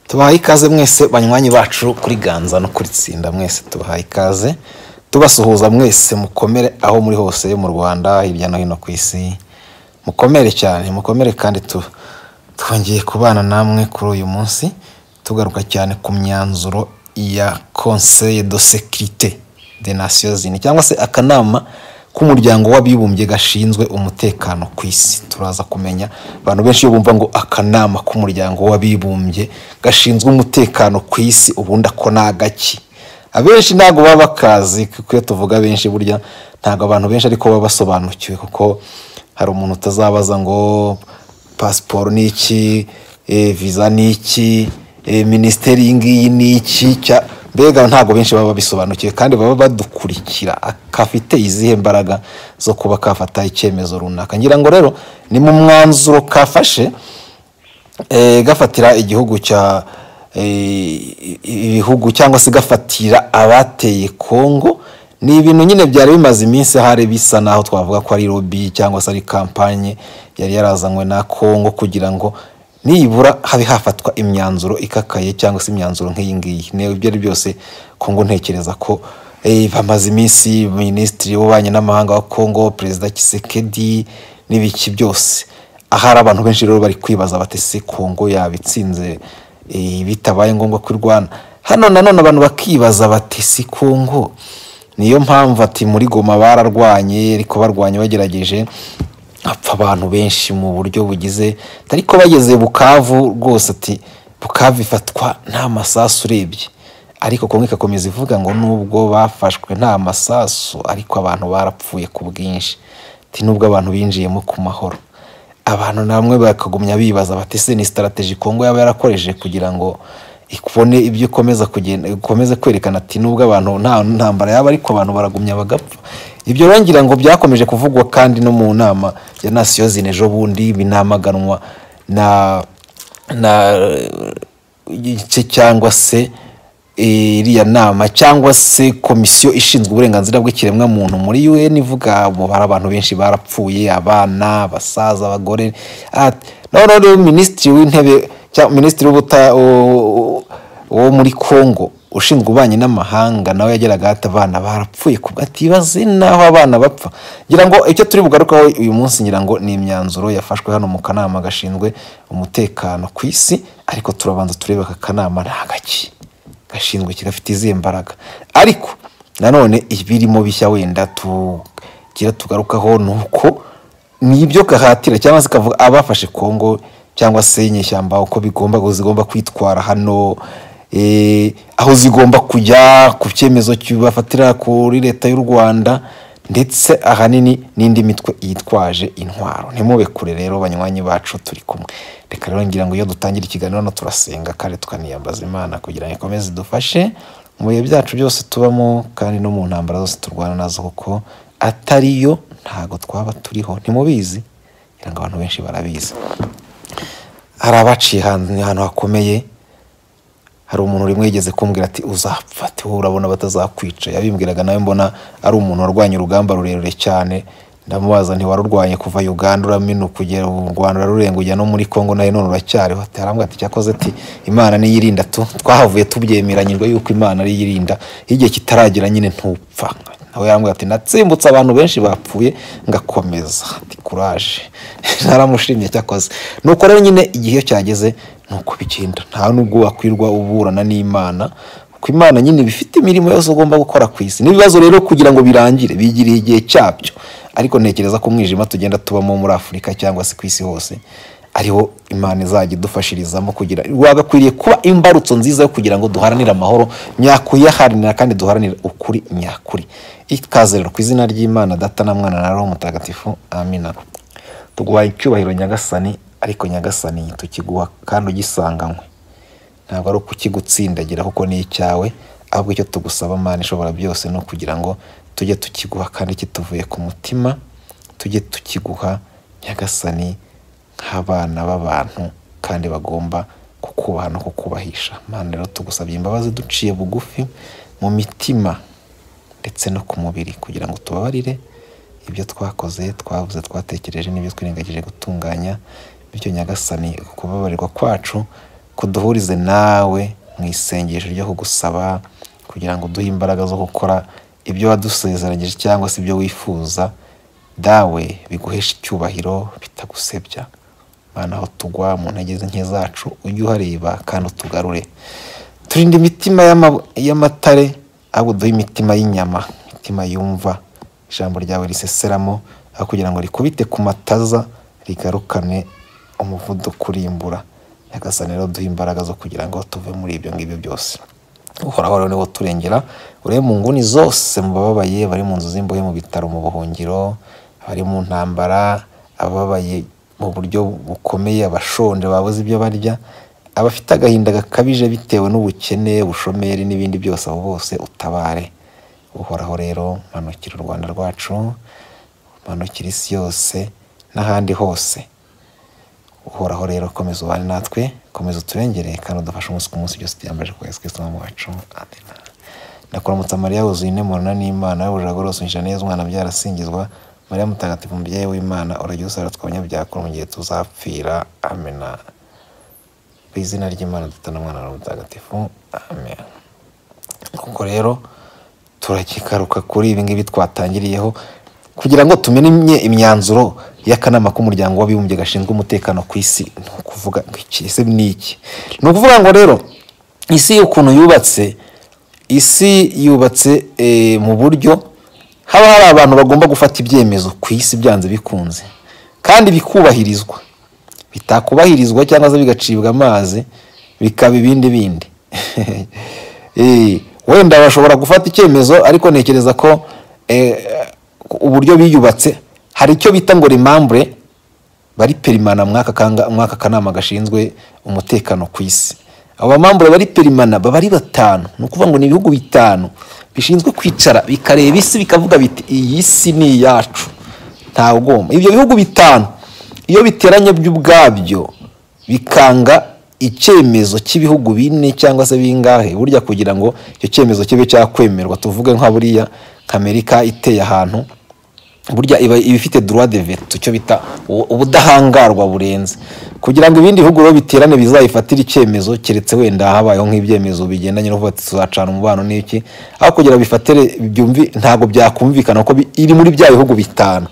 Tubahaye ikaze mwese banywanyi bacu kuri Ganza no kuri Tsinda, mwese tubahaye ikaze, tubasuhuza mwese, mukomere aho muri hose mu Rwanda, hirya no hino ku isi, mukomere cyane, mukomere kandi twongeye kubana namwe kuri uyu munsi, tugaruka cyane ku myanzuro ya Conseil de Sécurité des Nations Unies cyangwa se akanama k'umuryango w'abibumbye gashinzwe umutekano ku isi. Turaza kumenya abantu benshi iyo bumva ngo akanama k'umuryango w'abibumbye gashinzwe umutekano ku isi, ubundi ako ni agaki? Abenshi ntabwo baba bakazi, kuko iyo tuvuga benshi burya ntabwo abantu benshi ariko baba basobanukiwe, kuko hari umuntu utazabaza ngo pasiporo ni iki, viza ni iki, minisiteri iyi ngiyi ni iki, mbega ntabwo benshi baba babisobanukiwe kandi baba badukurikira. Kafite izihe mbaraga zo kuba kafata icyemezo runaka? Ngira ngo rero ni mu mwanzuro kafashe, gafatira igihugu cya ibihugu cyangwa se gafatira abateye Kongo. Ni ibintu nyine byari bimaze iminsi hari bisa naho twavuga ko ari lobby cyangwa se ari kampanye yari yarazanywe na Kongo kugira ngo nibura habe hafatwa imyanzuro ikakaye cyangwa se imyanzuro nk'iyi ngiyi. Niyo ibyo ari byose Kongo ntekereza ko bamaze iminsi minisitiri w'ububanyi n'amahanga wa Kongo, Perezida Tshisekedi n'ibiki byose. Ahari abantu benshi rero bari kwibaza bati se Kongo yabitsinze bitabaye ngombwa kwirwana. Hano nanone abantu bakibaza bati si Kongo, niyo mpamvu ati muri Goma bararwanye, ariko barwanye bagerageje hapfa abantu benshi mu buryo bugize, ariko bageze Bukavu rwose ati Bukavu ifatwa nta masasu urebye, ariko Kongo ikakomeza ivuga ngo nubwo bafashwe nta masasu ariko abantu barapfuye ku bwinshi, ati nubwo abantu binjiyemo ku mahoro. Abantu namwe bakagumya bibaza bati se ni strategy Kongo yaba yarakoresheje kugira ngo ikubone ibyo ikomeza kugenda, ikomeze kwerekana ati nubwo abantu nta ntambara yaba ariko abantu baragumya bagapfa. Ibyo rero ngira ngo byakomeje kuvugwa kandi no mu nama ya Nations Unies ejo bundi, binamaganwa na igice cyangwa se iriya nama cyangwa se komisiyo ishinzwe uburenganzira bw'ikiremwamuntu muri UN, ivuga umubare abantu benshi barapfuye, abana, abasaza, abagore. Noneho rero minisitiri w'intebe cyangwa minisitiri wo muri Kongo ushinzwe ububanyi n'amahanga nawe yageraga ati abana barapfuye kubwo atibaze naho abana bapfa. Ngira ngo icyo turi bugarukaho uyu munsi ngira ngo ni imyanzuro yafashwe hano mu kanama gashinzwe umutekano ku isi, ariko turabanza turebe aka kanama ni agaki gashinzwe, kigafite izihe mbaraga. Ariko nanone ibirimo bishya wenda tugira tugarukaho ni uko nibyo gahatira cyangwa se kavuga abafashe Kongo cyangwa se inyeshyamba uko bigomba zigomba kwitwara hano, aho zigomba kujya ku cyemezo kibafatira kuri leta y'u Rwanda, ndetse ahanini n'indi mitwe yitwaje intwaro. Ntimube kure rero banywanyi bacu, turi kumwe. Reka rero ngira ngo iyo dutangira ikiganiro hano turasenga kandi tukaniyambaza Imana kugira ngo ikomeze idufashe mu bihe byacu byose tubamo kandi no mu ntambara zose turwana nazo, kuko atariyo ntago twaba turiho. Ntimubizi, ngira ngo abantu benshi barabizi. Hari abaciye ahantu hakomeye. Hari umuntu rimwe yigeze kumbwira ati uzapfa, ati wowe urabona batazakwica. Yabimbwiraga nawe mbona ari umuntu warwanye urugamba rurerure cyane. Ndamubaza nti warurwanye kuva Uganda uraminuka kugera u Rwanda urarurenga ujya no muri Kongo nayo none uracyariho. Ati arambwira ati cyakoze ati Imana niyirinda tu, twahavuye tubyemeranyijwe yuko Imana ari yirinda, igihe kitaragera nyine ntupfa. Nawe yarambwira ati natsimbutse abantu benshi bapfuye ngakomeza, ati courage. Naramushimye cyakoze. Nuko rero nyine igihe cyageze nuko bigenda, nta nubwo wakwirwa uburana n'Imana, kuko Imana nyine bifite imirimo yose ugomba gukora ku isi. N'ibibazo rero kugira ngo birangire bigiriye igihe cyabyo, ariko ntekereza ko umwijima tugenda tubamo muri Afurika cyangwa se ku isi hose ariho Imana izajya idufashirizamo kugira wagakwiriye kuba imbarutso nziza yo kugira ngo duharanire amahoro nyakuyaharanira kandi duharanire ukuri nyakuri. Ikaze rero ku izina ry'Imana Data na Mwana na Roho Mutagatifu, amina. Tuguhaye icyubahiro Nyagasani, ariko Nyagasani tukiguha kandi ugisanganywe, ntabwo ari ukukigutsindagira kuko ni icyawe, ahubwo icyo tugusaba Mana ishobora byose ni ukugira ngo tujye tukiguha kandi kituvuye ku mutima, tujye tukiguha Nyagasani nk'abana b'abantu kandi bagomba kukubaha no kukubahisha. Mana rero tugusabye imbabazi duciye bugufi mu mitima ndetse no ku mubiri kugira ngo tubabarire ibyo twakoze, twavuze, twatekereje n'ibyo twirengagije gutunganya. Bityo Nyagasani kubabarirwa kwacu Kuduhurize nawe mu isengesho ryo kugusaba kugira ngo uduhe imbaraga zo gukora ibyo wadusezeranyije cyangwa se ibyo wifuza, Dawe, biguhesha icyubahiro bitagusebya. Mana, aho tugwa mu ntege nke zacu ujye uhareba kandi utugarure. Turinde imitima y'amatare, ahubwo uduhe imitima y'inyama, imitima yumva ijambo ryawe riseseramo, aho kugira ngo rikubite ku mataza rigarukane umuvuduko urimbura. Nyagasani rero, duhe imbaraga zo kugira ngo tuve muri ibyo ngibyo byose. Uhoraho rero niwe uturengera, urebe mu nguni zose, mu bababaye bari mu nzu z'imbohe, mu bitaro, mu buhungiro, abari mu ntambara, abababaye mu buryo bukomeye, abashonje babuze ibyo barya, abafite agahinda gakabije bitewe n'ubukene, ubushomeri n'ibindi byose, abo bose utabare. Uhoraho rero, manukira u Rwanda rwacu, manukira isi yose n'ahandi hose. Uhoraho rero, komeza ubane natwe, komeza uturengere kandi udufashe umunsi ku munsi. Byose tuyambaje kwa Yesu Kristo Umwami wacu, amen. Ndakuramutsa Mariya wuzuye inema n'Imana, wuje rwose umugisha neza, umwana byarasingizwa. Mariya mutagatifu, umubyeyi w'Imana, urajya usabira twe abanyabyaha mu gihe tuzapfira, amena. Ku izina ry'Imana Data na Mwana na Mutagatifu, amen. Ubwo rero turakikaruka kuri ibi ngibi twatangiriyeho kugira ngo tumenye imyanzuro y'akanama k'Umuryango w'Abibumbye gashinzwe umutekano ku isi. Ni ukuvuga ngo iki ese ni iki? Ni ukuvuga ngo rero isi ukuntu yubatse, isi yubatse mu buryo haba hari abantu bagomba gufata ibyemezo ku isi byanze bikunze kandi bikubahirizwa. Bitakubahirizwa cyangwa se bigacibwa amazi bikaba ibindi bindi. Wenda bashobora gufata icyemezo, ariko ntekereza ko uburyo biyubatse hari icyo bita ngo les membres bari permanents mwaka kanama gashinzwe umutekano ku isi. Abo ba membres bari permanents baba ari batanu. Ni ukuvuga ngo ni ibihugu bitanu bishinzwe kwicara bikareba isi, bikavuga biti: "Iyi si ni iyacu, ntawe ugomba." Ibyo bihugu bitanu iyo biteranye by'ubwabyo bikanga icyemezo cy'ibihugu bine cyangwa se bingahe, burya kugira ngo icyo cyemezo kibe cyakwemerwa, tuvuge nka buriya nka Amerika iteye ahantu, burya iba ifite droit de veto, icyo bita ubudahangarwa burenze, kugira ngo ibindi bihugu rero biterane bizayifatire icyemezo, keretse wenda habayeho nk'ibyemezo bigendanye no kuvuga ati tuzacana umubano n'iki, aho kugira bifatire byumvi ntabwo byakumvikana kuko iri muri bya bihugu bitanu.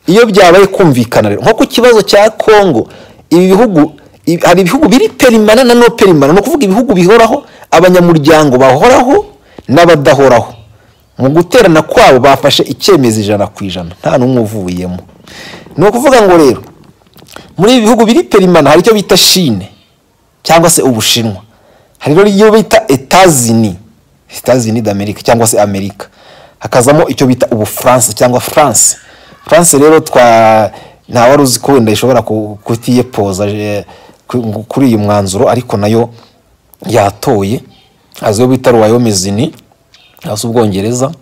Iyo byabaye kumvikana rero, nko ku kibazo cya Congo, ibi bihugu hari ibihugu biri permanent na non permanent, ni ukuvuga ibihugu bihoraho, abanyamuryango bahoraho n'abadahoraho. Mu guterana kwabo bafashe icyemezo 100%, nta n'umwe uvuyemo. Ni ukuvuga ngo rero muri ibi bihugu biri permanent hari icyo bita Chine cyangwa se Ubushinwa, hari rero iyo bita États-Unis, États-Unis d'Amérique cyangwa se Amerika, hakazamo icyo bita Ubufaransa cyangwa France. France rero twa nta wari uzi ko wenda ishobora kutiyepoza kuri uyu mwanzuro, ariko nayo yatoye. Haza iyo bita Royaume-Uni, haza Ubwongereza,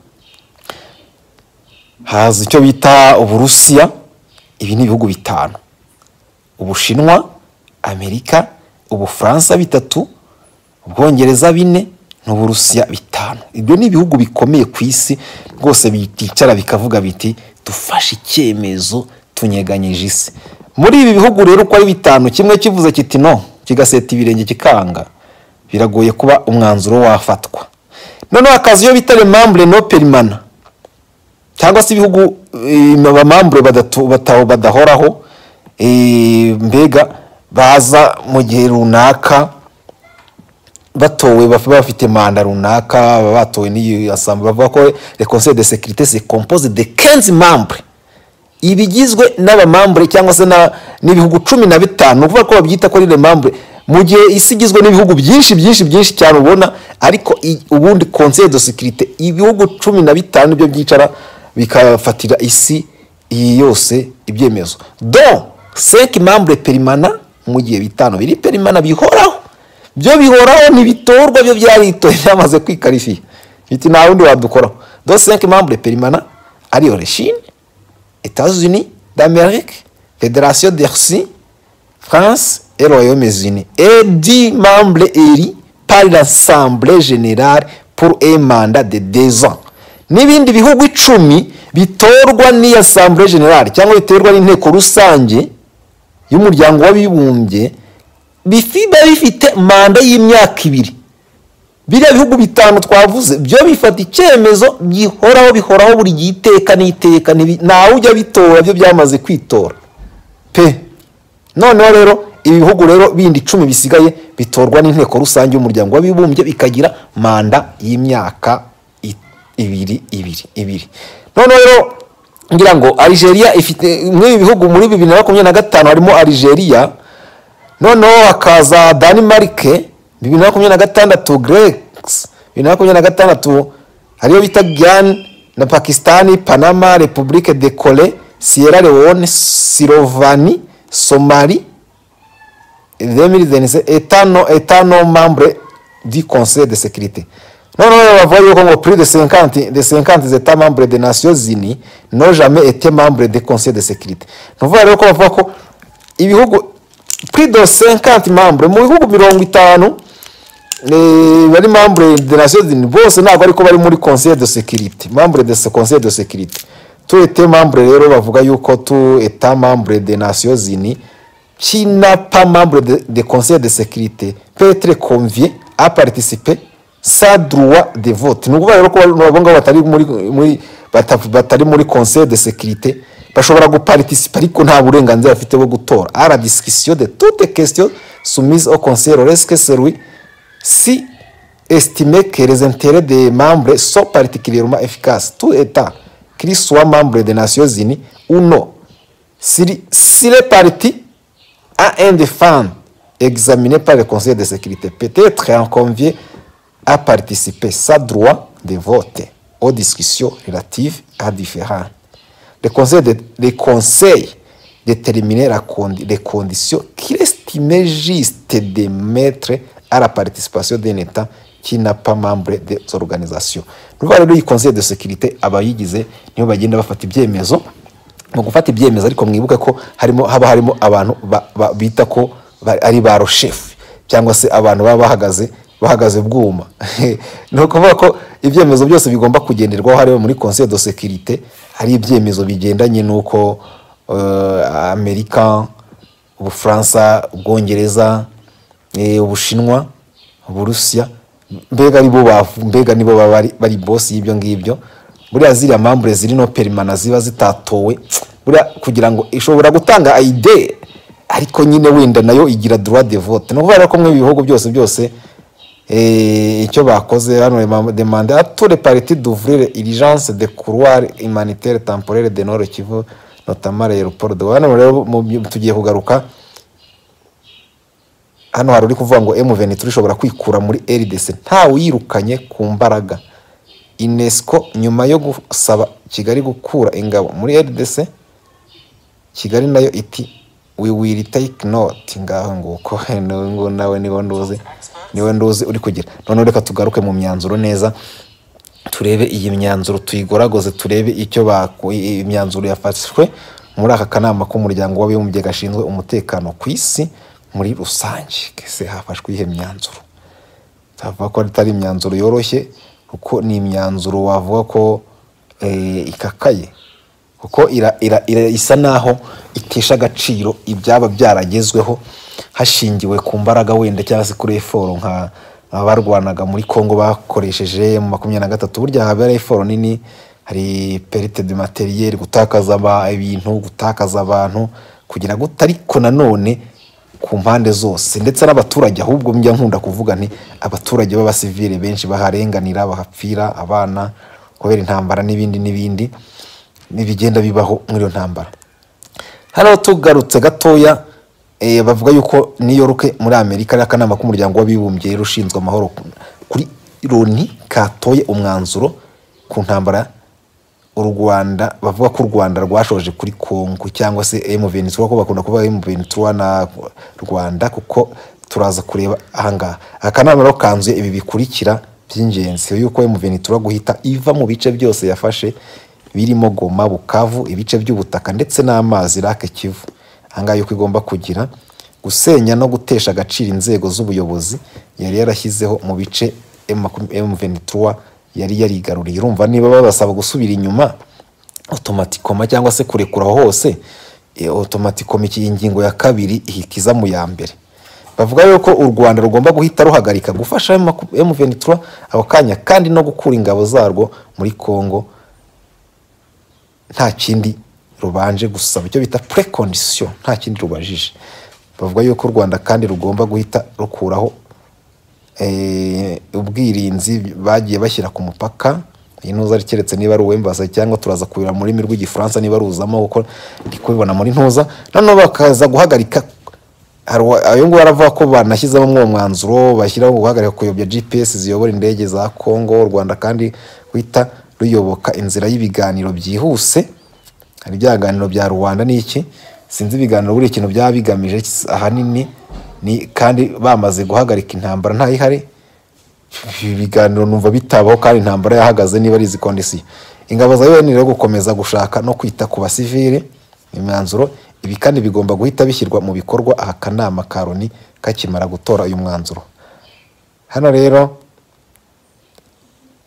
haza icyo bita Uburusiya. Ibi ni ibihugu bitanu: Ubushinwa, Amerika, Ubufaransa bitatu, Ubwongereza bine n'Uburusiya bitanu. Ibyo ni ibihugu bikomeye ku isi rwose, bicara bikavuga biti: "Dufashe icyemezo, tunyeganyije isi." Muri ibi bihugu rero uko ari bitanu, kimwe kivuze kiti no, kigaseta ibirenge kikanga, biragoye kuba umwanzuro wafatwa. Noneho hakaza iyo bita les membres non permanents cyangwa se ibihugu aba membres badahoraho, mbega baza mu gihe runaka batowe, bafite manda runaka, baba batowe n'iyi assemblée. Bavuga ko le Conseil de sécurité se compose de 15 membres, ibigizwe n'aba membres cyangwa se n'ibihugu 15. Ni ukuvuga ko babyita ko ari les membres mu gihe isi igizwe n'ibihugu byinshi byinshi byinshi cyane ubona, ariko ubundi Conseil de sécurité ibihugu 15 nibyo byicara bikafatira isi iyi yose ibyemezo, dont 5 membres permanents, mu gihe bitanu biri permanents bihoraho. Byo bihoraho, ntibitorwa, byo byaritoye, byamaze kwikarifiya biti: "Nta wundi wadukoraho." Dont 5 membres permanents ariyo la Chine, États-Unis d'Amérique, Fédération de Russie, France et Royaume-Uni, et 10 membres élus par l'Assemblée générale pour un mandat de 2 ans. N'ibindi bihugu 10 bitorwa n'iyi Assemblée générale cyangwa biterwa n'inteko rusange y'Umuryango w'Abibumbye. Biba bifite manda y'imyaka 2. Biriya bihugu 5 twavuze byo bifata icyemezo gihoraho, bihoraho buri gihe, iteka n'iteka, ntawe ujya bitora, byo byamaze kwitora pe. Noneho rero ibihugu rero bindi 10 bisigaye bitorwa n'inteko rusange y'umuryango w'abibumbye, bikagira manda y'imyaka 2 2 2. Noneho rero ngira ngo Algeria ifite muri ibi bihugu muri 2025 harimo Algeria, noneho hakaza Denmark 2026, Greece 2026, hariyo bita Guyana na Pakistan, Panama, République de Corée, Sierra Leone, Slovanie, Somalie 2027, état non membre du Conseil de sécurité. Non, bavuga yuko ngo plus de 50 états membres des Nations Unies n'ont jamais été membres du Conseil de sécurité. Nuvuga rero ko bavuga ko ibihugu plus de 50 membres mu bihugu 50 bari membre des Nations Unies bose ntabwo ariko bari muri Conseil de sécurité, membre de ce Conseil de sécurité. Tout état membre rero bavuga yuko tout état membre des Nations Unies qui n'a pas membre de Conseil de sécurité peut être convié à participer sans droit de vote. Ni ukuvuga rero ko abo ngabo batari muri Conseil de sécurité bashobora guparticiper, ariko nta burenganzira bafite bwo gutora, à la discussion de toutes questions soumises au Conseil lorsque celui-ci estime que les intérêts des membres sont particulièrement efficaces. Tout État, qu'il soit membre des Nations Unies ou non, s'il est partie à un différend examiné par le Conseil de sécurité, peut être en convié à participer sans droit de vote aux discussions relatives à différends. Le Conseil déterminer les conditions qu'il estime juste de mettre à la participation d'un État qui n'a pas membre des organisations. Ni ukuvuga rero iyi Conseil de sécurité, abayigize nibo bagenda bafata ibyemezo. Mu gufata ibyemezo ariko mwibuke ko harimo haba harimo abantu bita ko ari ba chef, cyangwa se abantu baba bahagaze bwuma. Ni ukuvuga ko ibyemezo byose bigomba kugenderwaho hariya muri Conseil de sécurité hari ibyemezo bigendanye n'uko Amerika, Ubufaransa, Ubwongereza, Ubushinwa, Uburusiya, mbega aribo mbega nibo baba bari boss y'ibyo ngibyo. Buriya ziriya membres ziri non permanents ziba zitatowe, buriya kugira ngo ishobora gutanga idée, ariko nyine wenda nayo igira droit de vote. Ni ukuvuga rero ko mu bihugu byose byose icyo bakoze hano, demande à tous les parties d'ouvrir urgence de couloir humanitaire temporaire de Nord Kivu, notamment l'aéroport de hano. Rero tugiye kugaruka hano, hari uri kuvuga ngo M23 ishobora kwikura muri RDC ntawe uyirukanye ku mbaraga. UNESCO nyuma yo gusaba Kigali gukura ingabo muri RDC, Kigali nayo iti "We will take note." Ngaho nguko ngo nawe niwe nduzi uri kugira. Noneho reka tugaruke mu myanzuro neza, turebe iyi myanzuro, tuyigoragoze, turebe icyo imyanzuro yafashwe muri aka kanama k'umuryango w'abibumbye gashinzwe umutekano ku isi muri rusange. Ese hafashwe iyihe myanzuro? Tavuga ko atari imyanzuro yoroshye, kuko ni imyanzuro wavuga ko ikakaye, kuko isa naho itesha agaciro ibyaba byaragezweho hashingiwe ku mbaraga wenda cyangwa se kuri effort nka abarwanaga muri Congo bakoresheje mu 23. Burya haba ari effort nini, hari perte de matériel, gutakaza ibintu, gutakaza abantu, kugira gute, ariko nanone ku mpande zose ndetse n'abaturage. Ahubwo njya nkunda kuvuga nti abaturage b'abasivile benshi baharenganira, bahapfira abana kubera intambara n'ibindi n'ibindi n'ibigenda bibaho muri iyo ntambara. Hano tugarutse gatoya, bavuga yuko New York muri Amerika ari akanama k'umuryango w'abibumbye rero ushinzwe amahoro kuri Loni katoye umwanzuro ku ntambara u Rwanda, bavuga ko u Rwanda rwashoje kuri Congo cyangwa se M23, ko bakunda kuvuga M23 na Rwanda, kuko turaza kureba ahangaha. Akanama rero kanzuye ibi bikurikira by'ingenzi: yuko M23 guhita iva mu bice byose yafashe birimo Goma, Bukavu, ibice by'ubutaka ndetse n'amazi Lake Kivu. Ahangaha yuko igomba kugira gusenya no gutesha agaciro inzego z'ubuyobozi yari yarashyizeho mu bice M23 yari yarigaruriye. Urumva niba babasaba gusubira inyuma automatiquement cyangwa se kurekura hose, automatiquement iyi ngingo ya kabiri ihita iza mu ya mbere. Bavuga yuko u Rwanda rugomba guhita ruhagarika gufasha M23 ako kanya, kandi no gukura ingabo zarwo muri Congo nta kindi rubanje gusaba, icyo bita précondition, nta kindi rubajije. Bavuga yuko u Rwanda kandi rugomba guhita rukuraho ubwirinzi bagiye bashyira ku mupaka. Iyi ntuza ari keretse niba ari uwembasa, cyangwa turaza kubira mu rurimi rw'Igifaransa niba ruzamo, kuko ndi kubibona muri ntuza. Noneho bakaza guhagarika, hari ayo nguyu aravuga ko banashyizemo uwo mwanzuro bashyiraho guhagarika kuyobya GPS ziyobora indege za Congo. U Rwanda kandi guhita ruyoboka inzira y'ibiganiro byihuse. Hari ibyaganiro bya Rwanda n'iki, sinzi ibiganiro buri kintu byaba bigamije ahanini ni, kandi bamaze guhagarika intambara ntayihari. Ibi biganiro numva bitabaho kandi intambara yahagaze niba ari izi condition. Ingabo za UN rero gukomeza gushaka no kwita ku basivile. Imyanzuro ibi kandi bigomba guhita bishyirwa mu bikorwa aha kanama ka Loni kakimara gutora uyu mwanzuro. Hano rero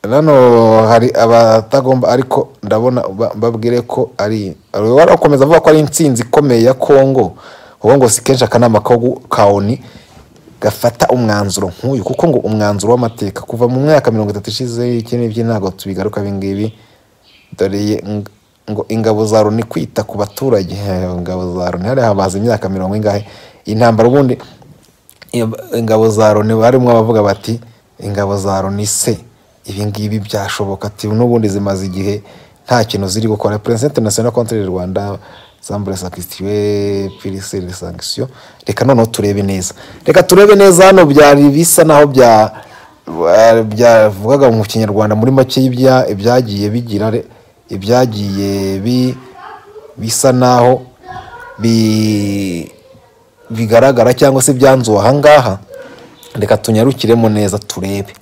hano hari abatagomba, ariko ndabona mbabwire ko ari warakomeza avuga ko ari intsinzi ikomeye ya Congo, kuko ngo si kenshi akanama ka ONU gafata umwanzuro nk'uyu, kuko ngo umwanzuro w'amateka kuva mu myaka 30 ishize. Iki n'ibyo ntabwo tubigaruka ibi ngibi. Dore ngo ingabo za Loni kwita ku baturage. Ingabo za Loni hariya habaze imyaka mirongo ingahe intambara. Ubundi ingabo za Loni barimo abavuga bati ingabo za Loni se ibi ngibi byashoboka? Ati n'ubundi zimaze igihe nta kintu ziri gukora. Pression internationale contre le Rwanda semble s'accentuer plus les sanctions. Reka noneho turebe neza, reka turebe neza. Hano byari bisa naho byavugaga mu Kinyarwanda muri make ibyagiye bigira ibyagiye bisa naho bigaragara cyangwa se byanzuwe ahangaha. Reka tunyarukiremo neza turebe.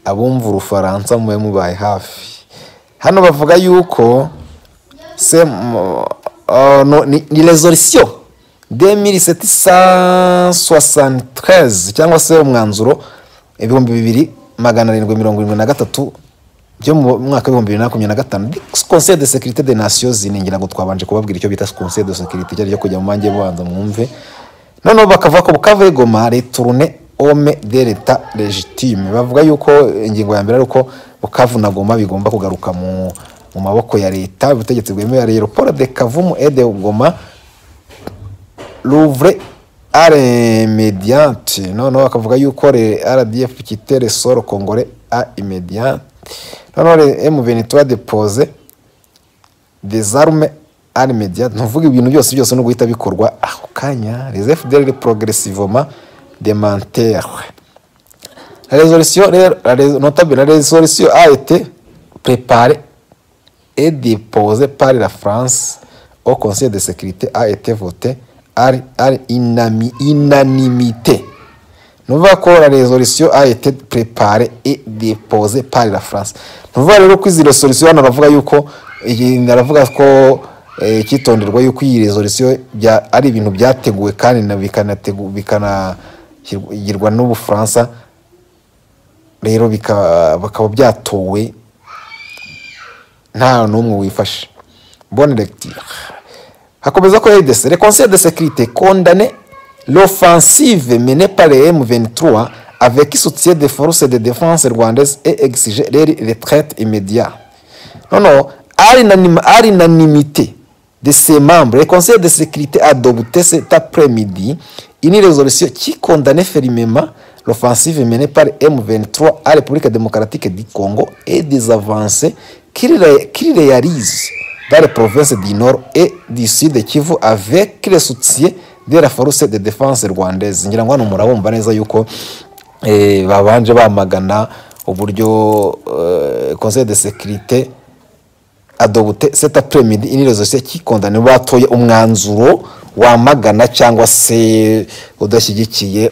Abumva Urufaransa mube mubaye hafi. Hano bavuga yuko se no, ni résolution 2773 cyangwa se umwanzuro 2773 byo mu mwaka w'2025 Conseil de sécurité des Nations Unies. Ngira ngo twabanje kubabwira icyo bita Conseil de sécurité icyo ari cyo, kujya mu manjye bubanza mwumve. Noneho bakavuga ko Bukavu, Goma retourne aux mains de l'État légitime. Bavuga yuko ingingo ya mbere ari uko Bukavu na Goma bigomba kugaruka mu maboko ya leta, ubutegetsi bwemewe. Aéroport de Kavumu et de Goma rouvert à l'immédiate. Noneho bakavuga yuko le RDF quitte le sol congolais à immédiat. Noneho le M23 dépose des armes à l'immédiat. Ntuvuga ibintu byose byose no guhita bikorwa ako kanya. Les FDLR progressivement démantelées. La résolution, notable, la résolution a été préparée et déposée par la France au Conseil de sécurité, a été votée à unanimité. Nous voyons ko la résolution a été préparée et déposée par la France. Nous voyons rero ko izi résolution hano baravuga yuko iyi, baravuga ko icyitonderwa yuko iyi résolution ari ibintu byateguwe kandi bikanagirwa n'Ubufaransa, rero bakaba byatowe nta n'umwe wifashe. Bonne lecture. Hakomeza ko RDC, le Conseil de sécurité condamne l'offensive menée par les M23 avec soutien des forces de défense rwandaises et exige leur retraite immédiate. Non, à l'unanimité de ses membres, le Conseil de sécurité a adopté cet après-midi une résolution qui condamnait fermement l'offensive menée par M23 à la République démocratique du Congo et des avancées qu'il réalise dans les provinces du Nord et du Sud de Kivu avec le soutien de la force de défense rwandaise. Ngira ngo hano murabumva neza yuko babanje bamagana uburyo Conseil de sécurité adopté cet après-midi une résolution qui condamne, batoye umwanzuro wamagana cyangwa se udashyigikiye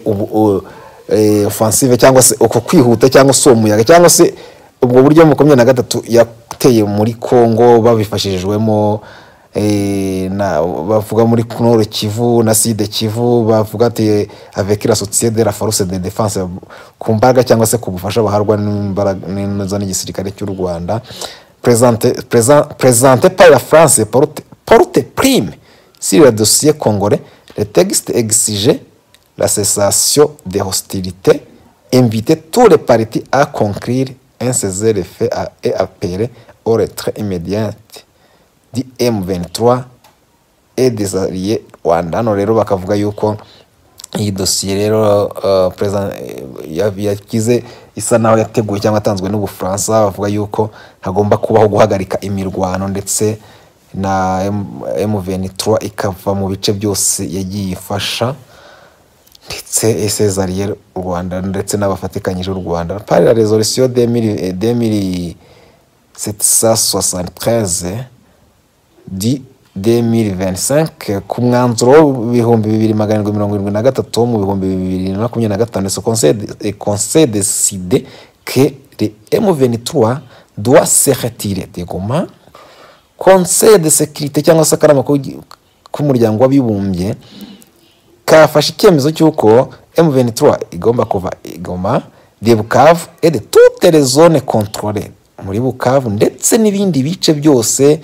offensive cyangwa se uko kwihuta cyangwa se uwo muyaga cyangwa se ubwo buryo 23 yateye muri Congo babifashijwemo na bavuga muri Nord Kivu na Sud Kivu. Bavuga ati avec la soutien de la force de défense, ku mbaraga cyangwa se ku bufasha baharwa n'imbaraga n'izo n'igisirikare cy'u Rwanda. Présenté par la France porte prime sur le dossier congolais, le texte exigeait la cessation des hostilités, inviter tous les parties à conclure un cessez-le-feu et appeler au retrait immédiat du M23 et des alliés Rwanda. Hano rero bakavuga yuko iyi dosiye rero president yagize isa naho yateguwe cyangwa yatanzwe n'Ubufaransa. Bavuga yuko hagomba kubaho guhagarika imirwano ndetse na M23 ikava mu bice byose yagiye ifasha, ndetse ses alliés Rwanda ndetse n'abafatikanyije u Rwanda. Par la résolution 2773 du 2025, ku mwanzuro w'2773 wo mu 2025, ce conseil décide que le M23 doit se retirer de Goma. Conseil de sécurité cyangwa se akanama k'umuryango w'abibumbye kafashe icyemezo cy'uko M23 igomba kuva i Goma, de Bukavu et de toutes les zones contrôlées, muri Bukavu ndetse n'ibindi bice byose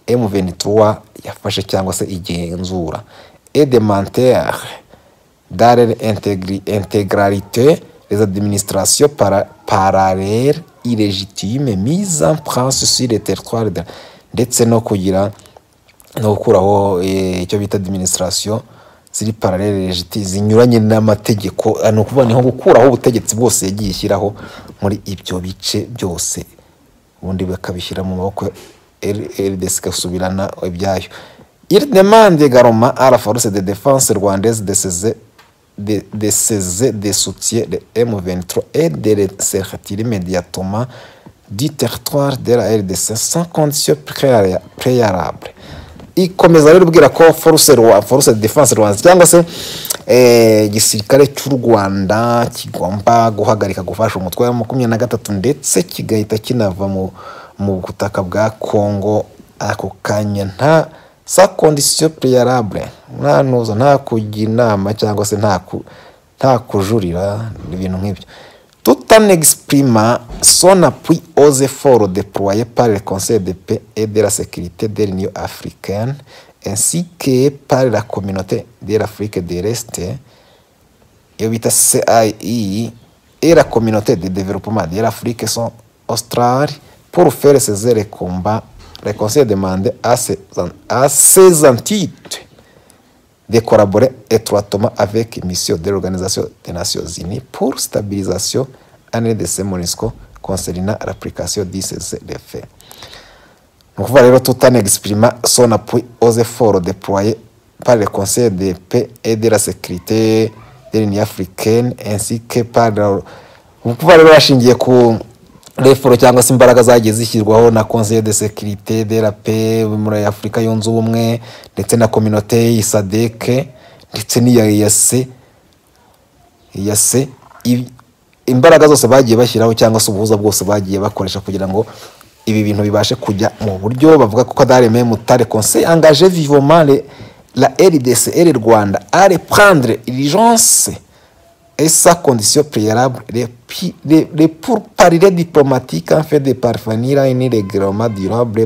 M23 yafashe cyangwa se igenzura, et de maintenir dans leur intégralité les administrations parallèles illégitimes mises en place sur le territoire de, ndetse no kugira no gukuraho icyo bita administration ziri parallèle légitime, zinyuranye n'amategeko. Ni ukuvuga ni nko gukuraho ubutegetsi bwose yagiye ishyiraho muri ibyo bice byose, ubundi bakabishyira mu maboko ya RDC igasubirana ibyayo. Il demande également à la force de défense rwandaise de cesser de soutien de M23 et de se retirer immédiatement du territoire de la RDC sans condition préalable. Ikomeza rero ubwira ko force de défense rwanda cyangwa se igisirikare cy'u Rwanda kigomba guhagarika gufasha umutwe wa 23 ndetse kigahita kinava mu butaka bwa Congo ako kanya, nta sans condition préalable, nta ntuza, nta kujya inama cyangwa se nta kujurira, ibintu nk'ibyo. Tout en exprimant son appui aux efforts déployés par le Conseil de paix et de la sécurité de l'Union africaine ainsi que par la communauté de l'Afrique de l'Est, iyo bita CIE, et la communauté de développement de l'Afrique australe pour faire cesser les combats, le Conseil demande à ces entités de collaborer étroitement avec mission de l'Organisation des Nations Unies pour stabilisation en RDC MONUSCO concernant l'application du cessez-le-feu. Ni ukuvuga rero, tout en exprimant son appui aux efforts déployés par le Conseil de paix et de la sécurité de l'Union africaine ainsi que par la, ni ukuvuga rero bashingiye ku efforts cyangwa se imbaraga zagiye zishyirwaho na Conseil de sécurité de la paix muri Afurika yunze ubumwe ndetse na communauté SADC ndetse n'iya EAC. EAC, imbaraga zose bagiye bashyiraho cyangwa se ubuhuza bwose bagiye bakoresha kugira ngo ibi bintu bibashe kujya mu buryo, bavuga ko dans le même temps, le conseil engage vivement la RDC et le Rwanda à reprendre l'urgence et sans condition préalable les pourparlers diplomatiques en fait de parvenir à un règlement durable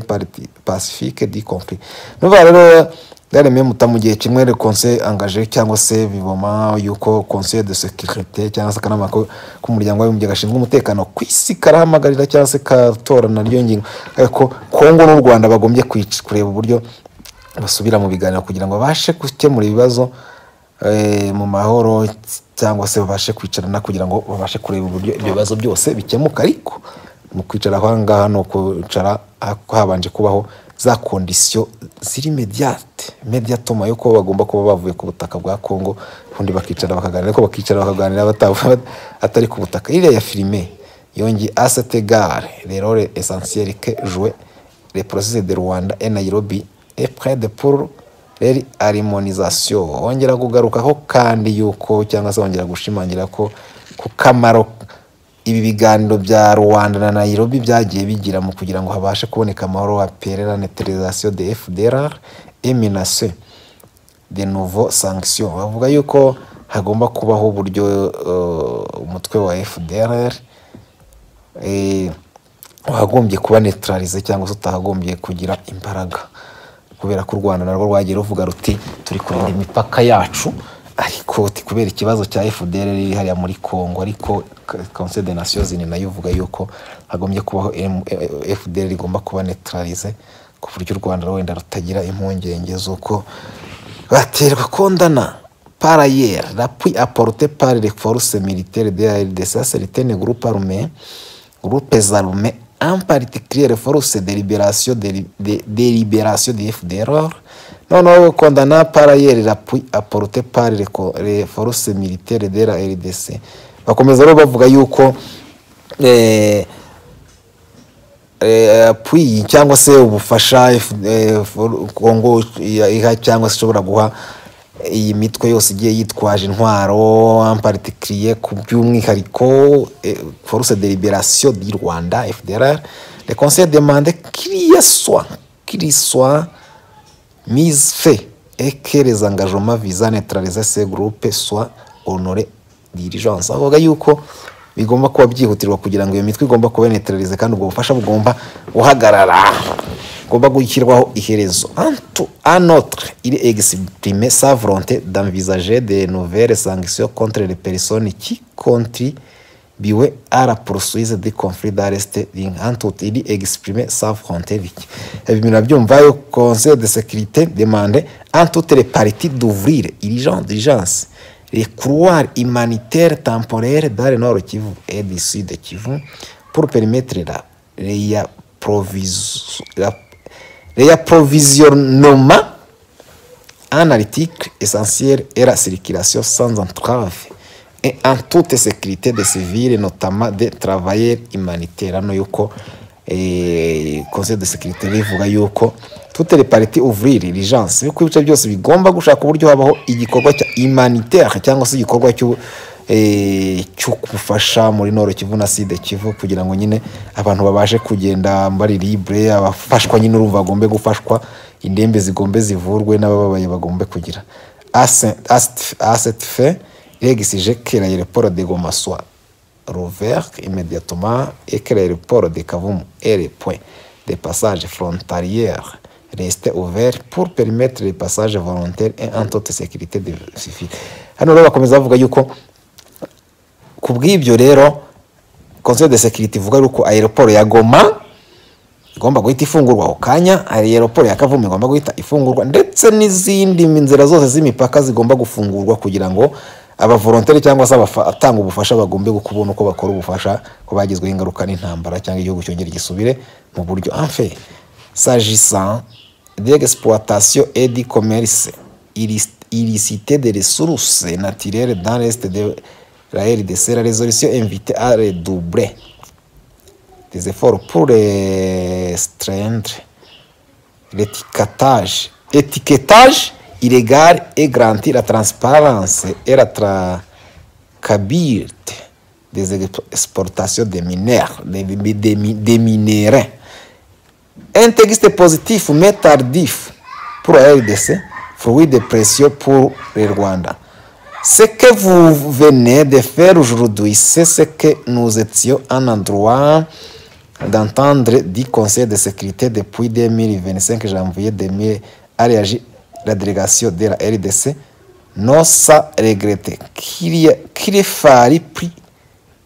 pacifique du conflit. Nuvuga rero dans le même temps, mu gihe kimwe, le conseil engage cyangwa se vivement yuko Conseil de sécurité cyangwa se akanama k'umuryango w'abibumbye gashinzwe umutekano ku isi karahamagarira cyangwa se katora naryo ngingo ariko Kongo n'u Rwanda bagombye kureba uburyo basubira mu biganiro kugira ngo babashe gukemura ibibazo mu mahoro cyangwa se babashe kwicarana kugira ngo babashe kureba uburyo ibyo bibazo byose bikemuka. Ariko mu kwicara aho ngaha ni ukwicara habanje kubaho za conditions ziri immédiates, immédiatement, yuko bagomba kuba bavuye ku butaka bwa Congo, ubundi bakicara bakaganira. Ariko bakicara bakaganira atari ku butaka. Iriya ya filime yongeye: à cet égard, le rôle essentiel que joue le processus de Luanda et Nairobi et plaide pour leur harmonisation. Wongera kugarukaho kandi yuko cyangwa se wongera gushimangira ko ku kamaro ibi biganiro bya Luanda na Nairobi byagiye bigira mu kugira ngo habashe kuboneka amahoro, appeler la neutralisation de FDLR et menace de nouveaux sanctions. Bavuga yuko hagomba kubaho uburyo umutwe wa FDLR wagombye kuba neutralisé cyangwa se utahagombye kugira imbaraga, kubera ko u Rwanda narwo rwagiye ruvuga ruti: "Turi kurinda imipaka yacu." Ariko Kubera ikibazo cya FDLR iri hariya muri Congo, ariko Conseil des Nations Unies nayo ivuga yuko hagombye kubaho FDLR igomba kuba neutralisée, ku buryo u Rwanda wenda rutagira impungenge z'uko baterwa. Condamnant par ailleurs l'appui apporté par les forces militaires de la RDC à certains groupes armés, en particulier les forces de libération de FDLR. Noneho condamnant par ailleurs l'appui apporté par les forces militaires de la RDC. Bakomeza rero bavuga yuko appui cyangwa se ubufasha Congo iha cyangwa se ishobora guha iyi mitwe yose igiye yitwaje intwaro, en particulier, ku by'umwihariko, force de libération du Rwanda, FDLR. Le conseil demande qu'il y soit mise fin et que les engagements visant à neutraliser ces groupes soient honorés d'urgence. Avuga yuko bigomba kuba byihutirwa kugira ngo iyo mitwe igomba kuba neutralisée, kandi ubwo bufasha bugomba guhagarara, bugomba gushyirwaho iherezo. En outre, il exprime sa volonté d'envisager de nouvelles sanctions contre les personnes qui contribuent à la poursuite du conflit dans l'Est. En tout, il exprime sa volonté. Ibi murabyumva yo. Conseil de sécurité demande en toutes les parties d'ouvrir d'urgence les couloirs humanitaires temporaires dans le Nord Kivu et du Sud Kivu pour permettre la réapprovisionnement en articles essentiels et la circulation sans entrave et en toute sécurité des civils, notamment des travailleurs humanitaires. Hano yuko Conseil de sécurité rivuga yuko toutes les parties ouvrir l'urgence, yuko ibice byose bigomba gushaka uburyo habaho igikorwa cya humanitaire cyangwa se igikorwa cyo gufasha muri Nord Kivu na Sud Kivu, kugira ngo nyine abantu babashe kugenda bari libre, abafashwa nyine urumva bagombe gufashwa, indembe zigombe zivurwe, n'abababaye bagombe kugira. À cette fin, il exige que l'aéroport de Goma soit rouvert immédiatement et que l'aéroport de Kavumu et les points de passage frontaliers restent ouverts pour permettre le passage volontaire et en toute sécurité des civils. Hano rero bakomeza bavuga yuko ku bw'ibyo rero Conseil de sécurité ivuga yuko aéroport ya Goma igomba guhita ifungurwa ako kanya, aéroport ya Kavumu igomba guhita ifungurwa, ndetse n'izindi nzira zose z'imipaka zigomba gufungurwa, kugira ngo abavolontaire cyangwa se abatanga ubufasha bagombe kubona uko bakora ubufasha ko bagizweho ingaruka n'intambara, cyangwa igihugu cyongere gisubire mu buryo. Enfin, s'agissant de l'exploitation et du commerce illicite des ressources naturelles dans l'est de la RDC, la résolution invite à redoubler des efforts pour restreindre l'étiquetage illégal et garantir la transparence et la traçabilité des exportations des mineurs, des minéraux. Un texte positif mais tardif pour la RDC, fruit de pression pour le Rwanda. Ce que vous venez de faire aujourd'hui, c'est ce que nous étions en droit d'attendre du Conseil de sécurité depuis 2025 janvier 2000, a réagi la délégation de la RDC, non sans regretter qu'il ait fallu plus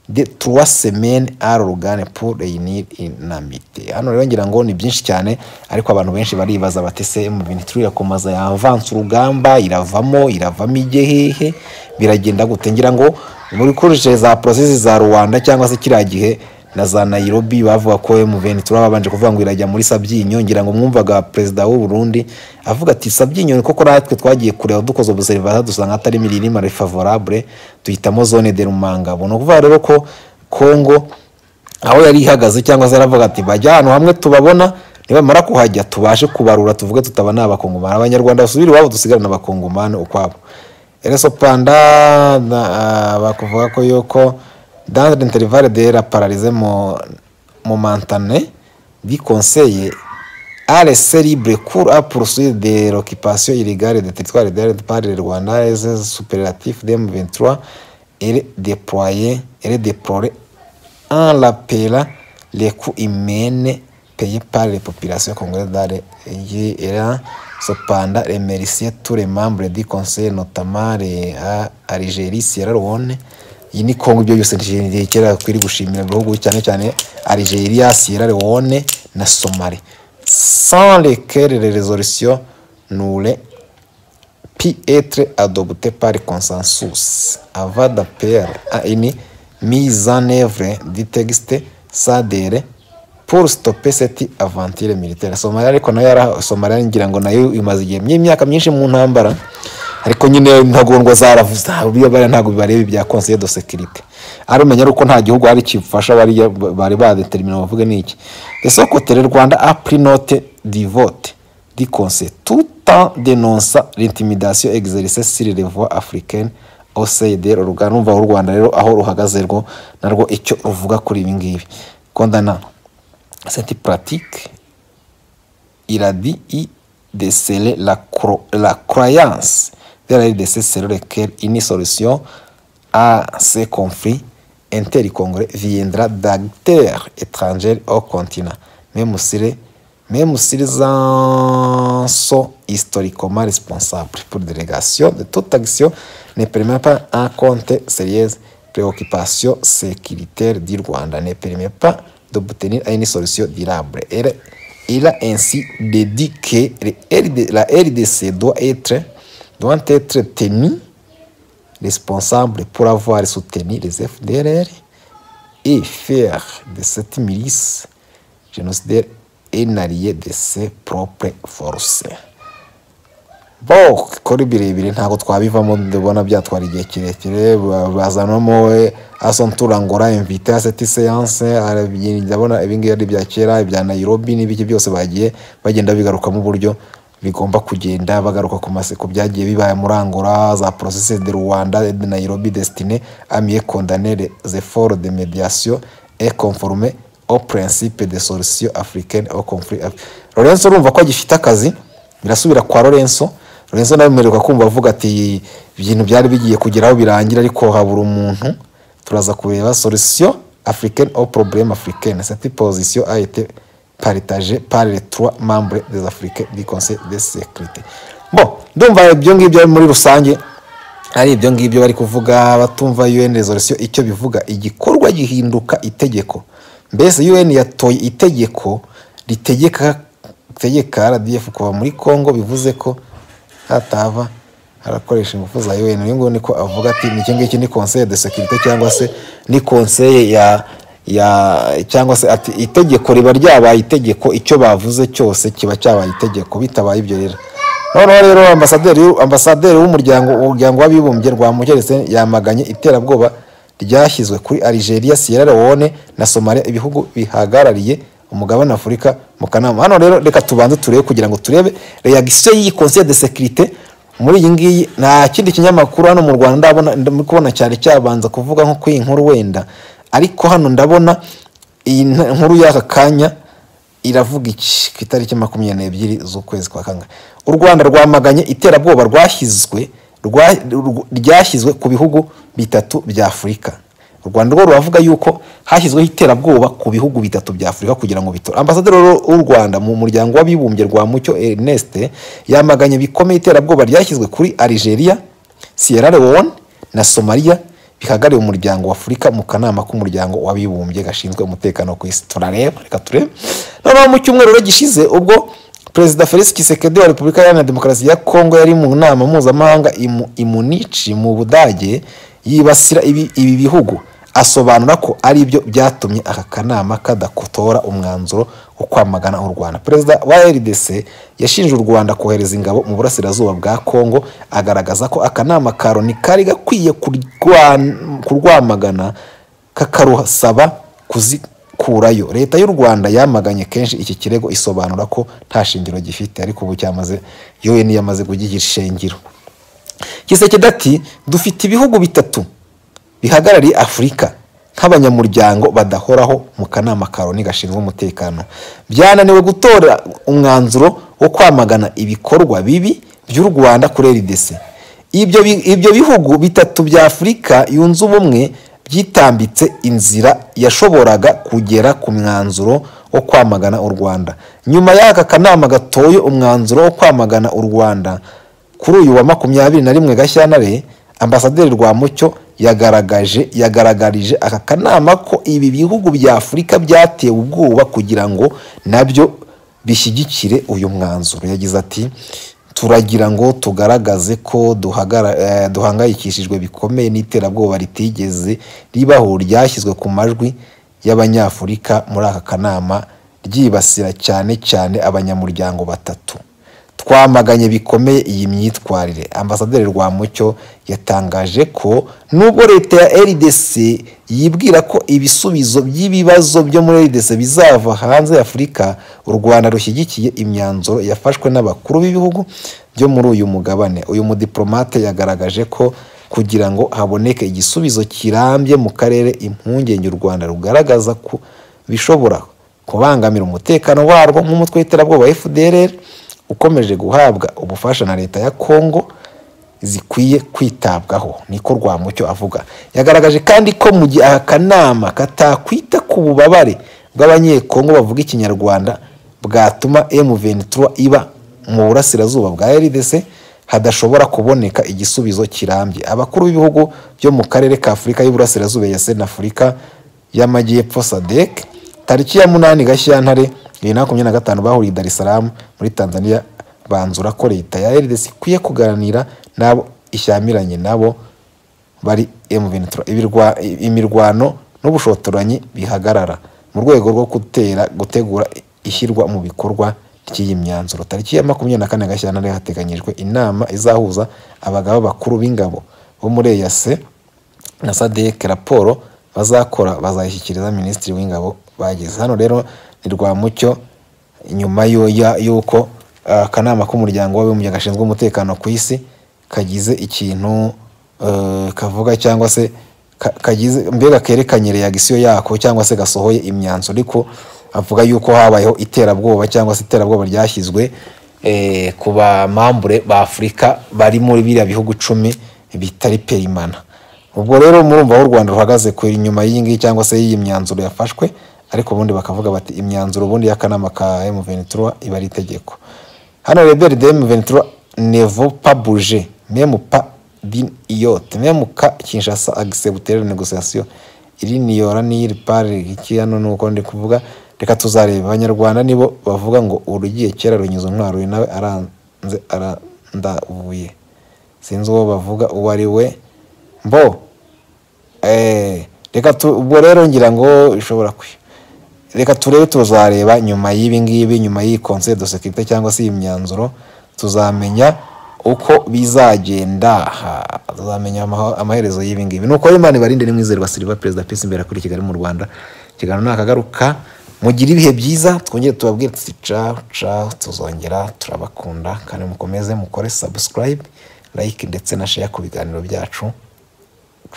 de 3 semaines à l'organe pour réunir unanimité. Hano rero ngira ngo ni byinshi cyane, ariko abantu benshi baribaza bati: se M23 irakomeza yavanse urugamba, iravamo ijye hehe, biragenda gute? Ngira ngo muri kurije za processus za Rwanda cyangwa se kiriya gihe na za Nairobi, bavuga ko M23 babanje kuvuga ngo irajya muri Sabyinyo. Ngira ngo mwumvaga perezida w'u Burundi avuga ati: "Sabyinyo koko natwe twagiye kureba, dukoze observation, dusanga atari mirima favorable, tuhitamo zone de Rumangabo." Ni ukuvuga rero ko Congo aho yari ihagaze cyangwa se yaravuga ati: "Bajya ahantu hamwe tubabona, nibamara kuhajya tubashe kubarura, tuvuge tutaba ni Abakongomani, Abanyarwanda basubire iwabo, dusigarane Abakongomani ukwabo." Ereso panda bakuvuga ko yuko dans l'intervalle de la paralysie momentanée du conseil a laissé libre cours à poursuite de l'occupation illégale des territoires de par le Rwanda, les superlatifs d'M23 est déployé, est déploré en rappelant les coûts humains. payés par les populations congolaises dans les. Il a cependant remercié tous les membres du conseil, notamment les Algérie, Sierra Leone. Iyi ni Kongo. Ibyo byose kera kwiri gushimira ibihugu, cyane cyane Algeria, Sierra Leone na Somalie, sans lesquelles les résolutions n'auraient pu être adoptées par consensus, avant d'appeler à une mise en œuvre du texte sans délai pour stopper cette aventure militaire. Somalia ariko nayo yara Somalia ngira ngo nayo imaze igihe, imyaka myinshi mu ntambara, ariko nyine intagondwa zaravuze bariya ntabwo bibareba ibya Conseil de sécurité. Ari umenya ari uko nta gihugu hari kifasha bariya bari badetermina bavuge niki. De son côté, le Rwanda a pris note du vote du Conseil tout en dénonçant l'intimidation exercée sur les voix africaines au sein de l'organe. Urumva u Rwanda rero aho ruhagaze rwo narwo icyo ruvuga kuri ibi ngibi. Condamnant cette pratique, il a dit y déceler la croyance de la RDC selon laquelle une solution à ces conflits intercongolais viendra d'acteurs étrangers au continent, même s'ils en sont historiquement responsables. Pour délégation de toute action ne permet pas en compte sérieuse préoccupation sécuritaire du Rwanda, ne permet pas d'obtenir une solution durable. Il a ainsi déduit que la RDC doit être tenue responsable pour avoir soutenu les FDLR et faire de cette milice génocidaire un allié de ses propres forces. Bo kora birebire ntabwo twabivamo, ndabona byatwara igihe kirekire. Bazanamo à son tour Angola invité à cette séance. Ndabona ibingibi ari ibya kera, ibya Nairobi n'ibiki byose bagiye bagenda bigarukamo, uburyo bigomba kugenda bagaruka ku maseko byagiye bibaye muri Angola, za processus de Luanda et de Nairobi destiné à mieux coordonner les efforts de médiation et conformer au principe de solution africaine au conflit. Lorenzo urumva ko agifite akazi, birasubira kwa Lorenzo. Lorenzo nawe mperuka kumva avuga ati ibintu byari bigiye kugeraho birangira, ariko habura umuntu. Turaza kureba solution africaine au problème africain. Cette position a été partagée par les trois membres des Africains du Conseil de sécurité. Bon, ndumva ibyo ngibyo muri rusange ari ibyo ngibyo bari kuvuga. Batumva UN resolution icyo bivuga, igikorwa gihinduka itegeko. Mbese UN yatoye itegeko ritegeka tegeka RDF kuva muri Congo, bivuze ko hatava harakoresha ingufu za UN. Uyu nguyu niko avuga ati ni iki ngiki, ni Conseil de sécurité cyangwa se ni conseil ya cyangwa se ati itegeko riba ryabaye itegeko, icyo bavuze cyose kiba cyabaye itegeko. Bitabaye ibyo rero, noneho rero ambasaderi w'umuryango w'abibumbye Rwamukeretse yamaganye iterabwoba ryashyizwe kuri Algeria, Sierra Leone na Somalia, ibihugu bihagarariye umugabane Afurika mu kanama. Hano rero reka tubanze turebe kugira ngo turebe réaction y'iyi Conseil de sécurité muri iyi ngiyi. Nta kindi kinyamakuru hano mu Rwanda ndabona, ndimo kubona cyari cyabanza kuvuga nko kuri iyi nkuru wenda, ariko hano ndabona iyi nkuru y'aka kanya iravuga iki? Ku itariki 22 z'ukwezi kwa kangahe, u Rwanda rwamaganye iterabwoba ryashyizwe ku bihugu bitatu bya Afurika. U Rwanda rwo ruravuga yuko hashyizweho iterabwoba ku bihugu bitatu bya Afurika kugira ngo bitore. Ambasaderi w'u Rwanda mu Muryango w'Abibumbye, Rwamucyo Ernest, yamaganye bikomeye iterabwoba ryashyizwe kuri Algeria, Sierra Leone na Somalia bihagarariye umuryango wa Afurika mu kanama k'Umuryango w'Abibumbye gashinzwe umutekano ku isi. Turareba, reka turebe. Noneho mu cyumweru rero gishize, ubwo Perezida Felix Tshisekedi wa Repubulika Iharanira Demokarasi ya Kongo yari mu nama mpuzamahanga i Munich mu Budage, yibasira ibi bihugu, asobanura ko ari byo byatumye aka kanama kadakotora umwanzuro wo kwamagana u Rwanda. Perezida wa RDC yashinje u Rwanda kohereza ingabo mu burasirazuba bwa Kongo, agaragaza ko akanama ka Loni kari gakwiye kurwamagana kakarusaba kuzikurayo. Leta y'u Rwanda yamaganye kenshi iki kirego, isobanura ko nta shingiro gifite, ariko ubu cyamaze, UN yamaze kugiha ishingiro. Tshisekedi ati dufite ibihugu bitatu bihagarariye Afurika nk'abanyamuryango badahoraho mu kanama ka Loni gashinzwe umutekano, byananiwe gutora umwanzuro wo kwamagana ibikorwa bibi by'u Rwanda kuri RDC. Ibyo bihugu bitatu bya Afurika yunze Ubumwe byitambitse inzira yashoboraga kugera ku mwanzuro. wo kwamagana u Rwanda. Nyuma y'aka kanama gatoye umwanzuro wo kwamagana u Rwanda kuri uyu wa 21 Gashyantare, Ambasaderi Rwamucyo yagaragarije aka kanama ko ibi bihugu bya Afurika byatewe ubwoba kugira ngo nabyo bishyigikire uyu mwanzuro. Yagize ati turagira ngo tugaragaze ko duhangayikishijwe bikomeye n'iterabwoba ritigeze ribaho ryashyizwe ku majwi y'Abanyafurika muri aka kanama, ryibasira cyane cyane abanyamuryango batatu. Twamaganye bikomeye iyi myitwarire. Ambasaderi Rwamucyo yatangaje ko nubwo leta ya RDC yibwira ko ibisubizo by'ibibazo byo muri RDC bizava hanze ya Afurika, u Rwanda rushyigikiye imyanzuro yafashwe n'abakuru b'ibihugu byo muri uyu mugabane. Uyu mudiplomate yagaragaje ko kugira ngo haboneke igisubizo kirambye mu karere, impungenge u Rwanda rugaragaza ko bishobora kubangamira umutekano warwo nk'umutwe w'iterabwoba FDLR ukomeje guhabwa ubufasha na leta ya Kongo zikwiye kwitabwaho, niko Rwamucyo avuga. Yagaragaje kandi ko mu gihe aka kanama katakwita ku bubabare bw'Abanyekongo bavuga Ikinyarwanda bwatuma M23 iba mu burasirazuba bwa RDC, hadashobora kuboneka igisubizo kirambye. Abakuru b'ibihugu byo mu karere ka Afurika y'Uburasirazuba ya na Afurika y'Amajyepfo SADC tariki ya 8 Gashyantare 2025 bahuriye Dar es Salaam muri Tanzania, banzura ko leta ya RDC ikwiye kuganira nabo ishyamiranye nabo bari M23, imirwano n'ubushotoranyi bihagarara mu rwego rwo gutegura ishyirwa mu bikorwa ry'iyi myanzuro. Tariki ya 24 Gashyantare hateganyijwe inama izahuza abagaba bakuru b'ingabo bo muri EAC na SADC. Raporo bazakora bazayishyikiriza Minisitiri w'Ingabo bageze hano. Rero ni Rwamucyo nyuma y'uko akanama k'umuryango w'abibumbye gashinzwe umutekano ku isi kagize ikintu kavuga cyangwa se kagize mbega kerekanye reaction yako cyangwa se gasohoye imyanzuro, ariko avuga yuko habayeho iterabwoba cyangwa se iterabwoba ryashyizwe ku bamambure ba Afurika bari muri biriya bihugu 10 bitari perimana. Ubwo rero murumva aho u Rwanda ruhagaze ku inyuma y'iyi ngiyi cyangwa se y'iyi myanzuro yafashwe, ariko ubundi bakavuga bati imyanzuro ubundi y'akanama ka M23 iba ari itegeko. Hano rebelle de M23 ne vaut pas bouger, même pas d'une iota, même ka Kinshasa accepter la négociation iri niyora ni pare iki. Hano nuko ndi kuvuga, reka tuzareba. Abanyarwanda nibo bavuga ngo urugiye kera runyuze intwaro, nawe aranze arandavuye, sinzi uwo bavuga uwo ari we mbo. Reka ubwo rero ngira ngo ishobora reka turebe, tuzareba nyuma y'ibi ngibi, nyuma y'iyi conseil de sécurité cyangwa se iyi myanzuro, tuzamenya uko bizagenda, tuzamenya amaherezo y'ibi ngibi. Nuko Imana ibarinde. Ni Mwizerwa Silva, Perezida Peace imbere kuri Kigali mu Rwanda. Ikiganiro nakagaruka, mugire ibihe byiza, twongere tubabwire tuti ciao ciao, tuzongera, turabakunda kandi mukomeze mukore subscribe, like ndetse na share ku biganiro byacu.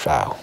Ciao.